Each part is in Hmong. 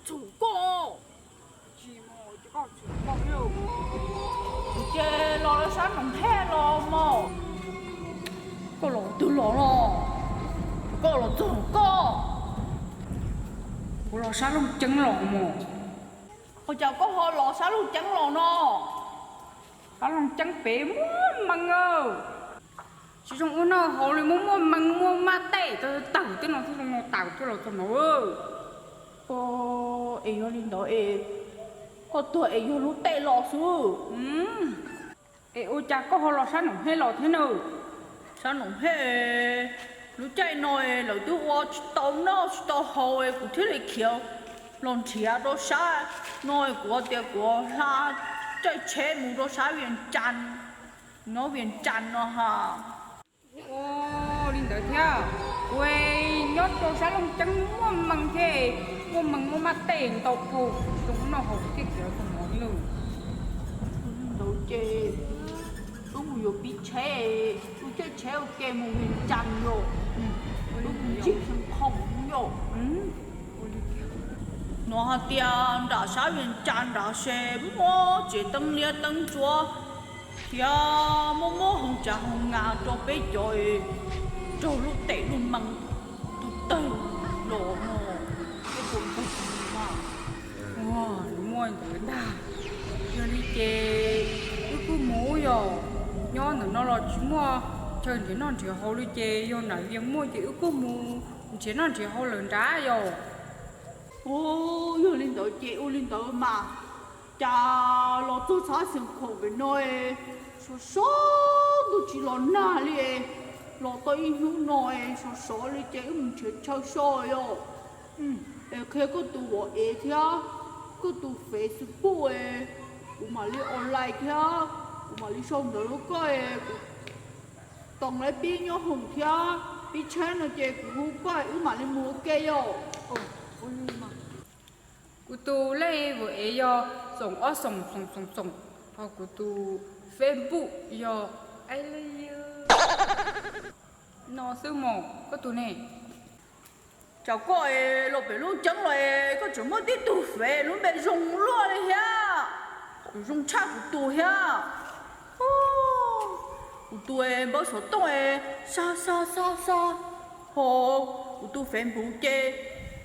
Txog koj. Kuv ces los sab Noom Hej los mog. Koj los twg los los? Koj los txog koj. Kuv los sab Looj Ceeb los mog. Ua cas koj ho los sab Looj Ceeb los no? Sab Looj Ceeb pem muaj mees. Tsis zoo ua noj haus li, muaj muaj mees muaj maj tej tawg tawg tej no thiaj zoo no tawm tuaj los txog no. Es yog li ntawd es koj tuag es yog lub tej los xwb. Es ua cas koj ho los sab Noom Hej los thiab na? Sab Noom Hej, lub caij no lawv twb ua tsis tau noj tsis tau haus es kuv thiaj li khiav los nrhiav rau sab no. Kuv tias kuv hla caij tsheb mus rau sab Vias Cas, nyob Vias Cas no ha. Ua li ntawd thiab, kuv nyob rau sab Looj Ceeb muaj mees thiab, muaj mees muaj maj tej ntau kawg, zoo noj haus thiaj khiav los txog no nawb. Ua li ntawd ces wb mus yuav pib tsheb, wb caij tsheb ua ke mus Vias Cas yom. Wb mus ntsim xyoo khoom yom. No hais tias nram sab Vias Cas nrad ces muaj tsev teeb liab teeb ntsuab thiab muaj muaj hoo tsav hoo nas rau peb cov raug lub tes lub mees tawg tawg los no. Peb puas nrog kuv mus mas? Ua, nws muaj ntawd ntag. Yog li ces wb kuj mus yom. Nyob ntawm no los tsis muaj chaw nrhiav noj nrhiav haus li ces yog nram Vias muaj ces wb kuj mus nrhiav noj nrhiav haus lawm nrad yom. Ua, yog li ntawd ces ua li ntawd mas. Cas los txog sab Xeev Khuam pem no es sov sov ntuj tsis los nag li es los tau ib hnub no es sov sov li ces wb mus nrhiav chaw so yom. Es qhia koj tus WhatsApp thiab koj tus Facebook es kuv mam li online thiab kuv mam li sau ntawv rau koj es kuv tos lawv pib nyob hoom thiab pib tsheb no ces kuv hu koj wb mam li mus ua ke yom. Kuv tus lej WhatsApp yog xoom ob xoom xoom xoom xoom, ho kuv tus Facebook yog no xwb mog koj tus ne. Cas koj es los pem lub ceeb los es koj tseem muaj tib tug fev lub npe zoo luaj li thiab, zoo tshaj kuv tus thiab. Kuv tus es npawb xov tooj es xa xa xa xa, ho kuv tus Facebook ces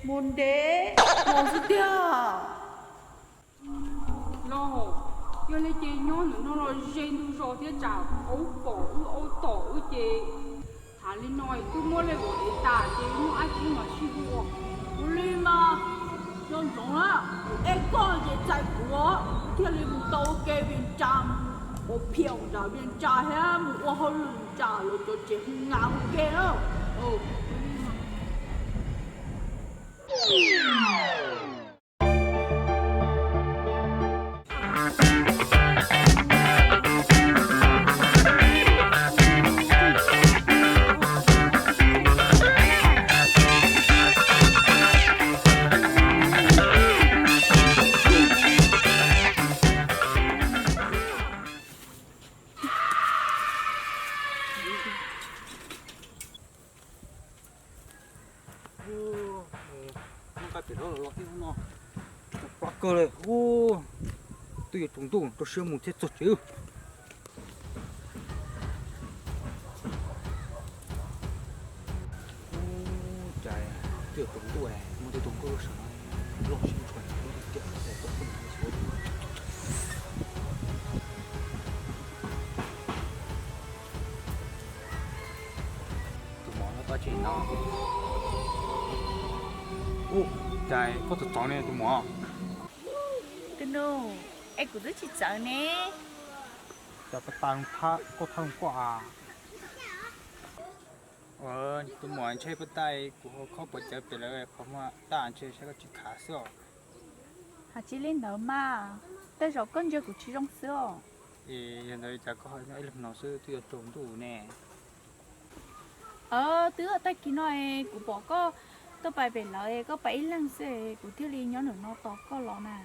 mus ntev mus xwb tiag. Los, yog li ces nyob ntawm no los ze ntug zos thiab tsam aub pom wb aub tom wb ces tham li no twb muab lej ua ev tas ces muaj ab tsi mam sib hu. Ua li mas, nco ntsoov na, kuv ej koj ces txais kuv thiaj li mus tau ua ke Vias Cas, mus ua phiam nram Vias Cas thiab mus ua hauj lwm nram lawv cov tsev hu nas ua ke na. Nqa pem no los los tib no, plab kawg li. Twb yuav tsaus ntuj rau siab mus thiaj txog tsev. Cas twb yuav tsaus ntuj, muaj tej tus nkauj loj sawv no, loj sib ntshua, lub tiam tau poj niam xwb. Tus muam no tau tsis no. Ub, cas koj txawv txawv ne tus muam? Tus nus, es kuv twb tsis txawv ne. Cas pas tas koj thaj loo koj a? Tus muam, ntshe pas tas kuv ho khob pov cawv pem lawv qhov muag tas ntshe saib koj tsis khav xwb os. Hais tsis li ntawd mas, tej zaum koj ntsia kuv tsis zoo xwb os. Es yog ntawd cas koj ho nyob ib leeg no xwb twb yuav tsaus ntuj ne? Twb tag kis no es kuv pom koj tuaj pais pem lawv es koj pais ib leeg xwb es kuv thiaj li nyob ntawm no tos koj los na.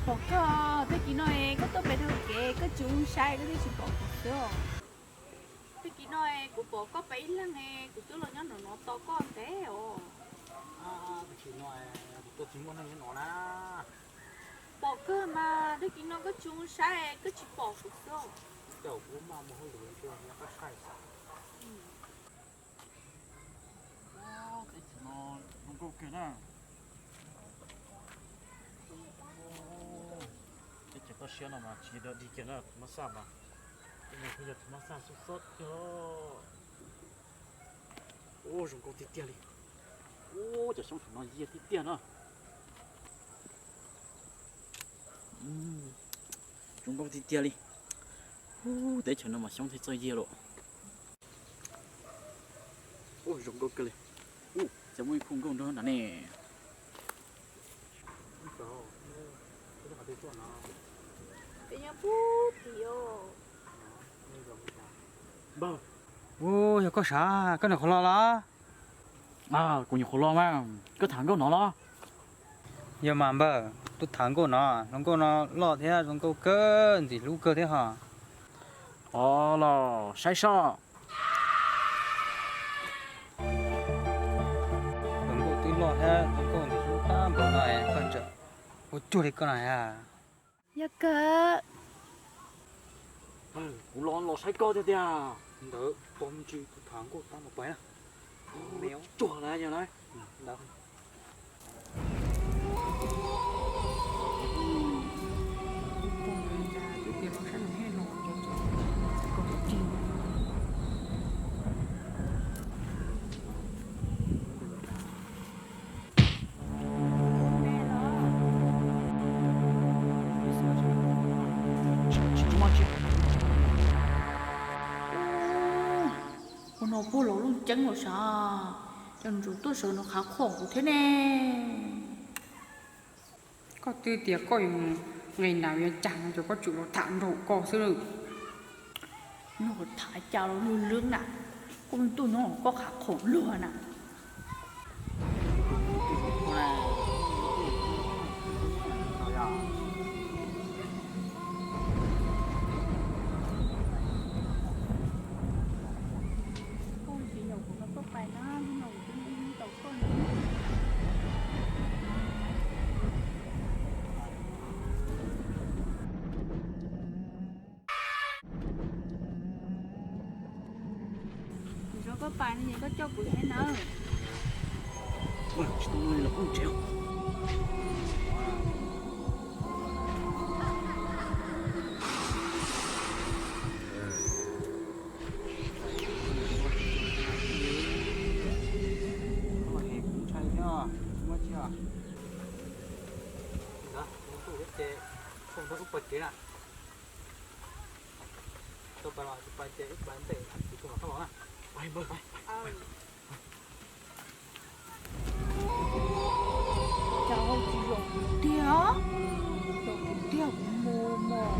Pom koj tag kis no es koj tuaj pem dhau kev koj tsis ua saib koj twb tsis pom kuv xwb os. Tag kis no Kuv pom koj pab ib leeg, kuv twb los nyob nram no tos koj ntev os. Tam sim no kuv tuaj tsis muaj neeg nyob no na. Pom kawg mas, tag kis no koj tsis mus saib koj tsis pom kuv xwb. Cas kuv maj mus hauj lwm tuaj nyob qab saib xwb. Teb chaws no zoo nkauj kiag na. Teb chaws toj siab no mas tsis dog dig kiag na, tus mab xaj mas. Tej no kuj yog tus mab xaj xub xob tiag. Ua zoo nkauj tiag tiag li. Ua cov xyoob thaum no yiag tiag tiag na. Zoo nkauj tiag tiag li. Ub, teb chaws no mas xyoob thiaj txawj yiag lawm. Ub, zoo nkauj kawg li. Ub, cas muaj ib khub nkauj nrog nrad ne. Peb nyob pub tim os. Npawg. Ub, yog koj sav, koj nyuam qhuav los los? Kuv nyuam qhuav los mas, koj tham nkauj no los? Yog mas npawg, kuv tham nkauj no, hluas nkauj no loj thiab zoo nkauj kawg, ntxim hlub kawg thiab ho. Ov los saib soj. Hluas nkauj twb loj thiab zoo nkauj ntxim hlub tag npaum no es koj tseem ua cuag li koj na. Yog kawg. Kuv los los saib koj tiag tiag. Ntawd pog me ntsis kuv tham nkauj tab no pais na. Cuag na yog na. Ntawd. Ua no puag los lub ceeb los sav, ces nws tuaj sawv nws qhav qhuam kuv thiab ne. Koj twb tias koj yuav nqis nram yog cas no ces koj tseem los tham nraum ko xwb lawm. Nws tham cas los lwj lwb na, koj me tub nyob los koj qhav qhuam luag na. Koj tsis yaum kuv nrog koj pais na, hnub no kuv twb ib hnub tau koj na. Kuv nrog koj pais no es koj coj kuv thiab nawb. Tsis tau no los peb mus tsev. Ntawd, mus tuaj ces, mus nrog wb pais tsev na. Tau pais los tsis pais ces wb pais ntes txiv tub los koj los na. Pais npawg, pais. Cas ho tsis yaum kuv tiag, yaum kuv tiag kuv mus mog.